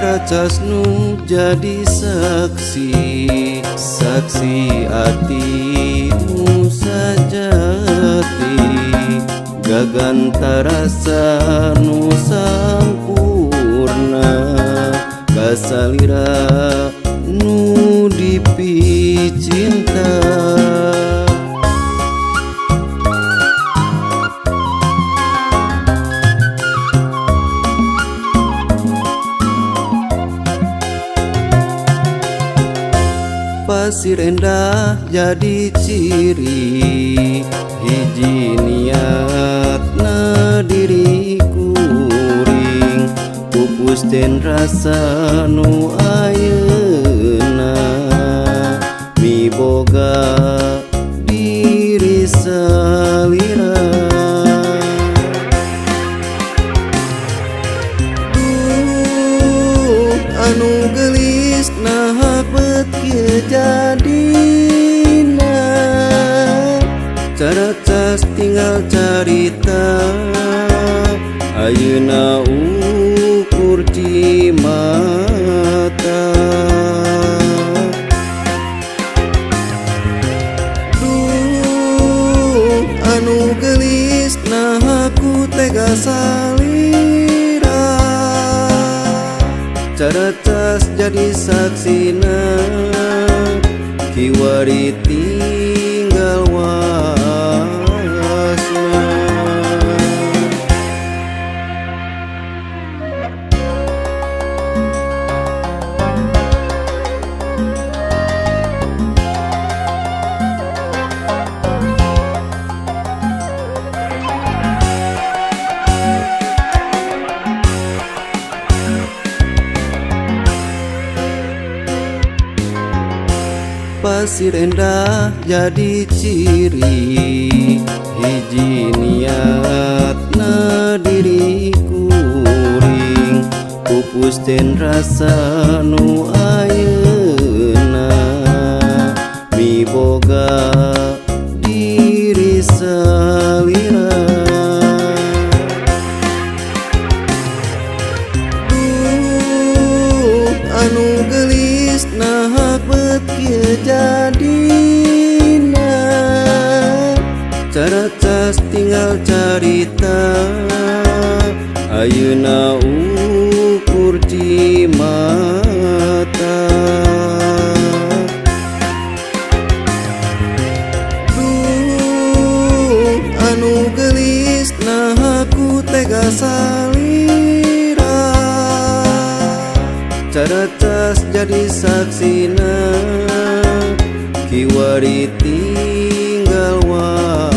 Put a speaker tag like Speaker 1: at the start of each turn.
Speaker 1: Caracas nu jadi saksi, saksi ati nu sajati. Gaganta rasa nu sampurna, kasalira nu dipicinta. Pasir endah jadi ciri, hiji niatna diri kuring, pupus den rasa nu ayeuna miboga diri salira. Duh anu geulis naha bet kieu jadina, caracas tinggal carita ayeuna ukur cimata. Duh anu geulis naha ku tega salira, caracas jadi saksina kiwari tinggal wasna. Pasir endah jadi ciri, hiji niatna diri kuring, pupus den rasa nu ayeuna miboga diri salira. Duh anu geulis naha bet kieu jadina, caracas tinggal carita ayeuna ukur cimata. Duh anu geulis naha ku tega salira, caracas jadi saksina kiwari tinggal wasna.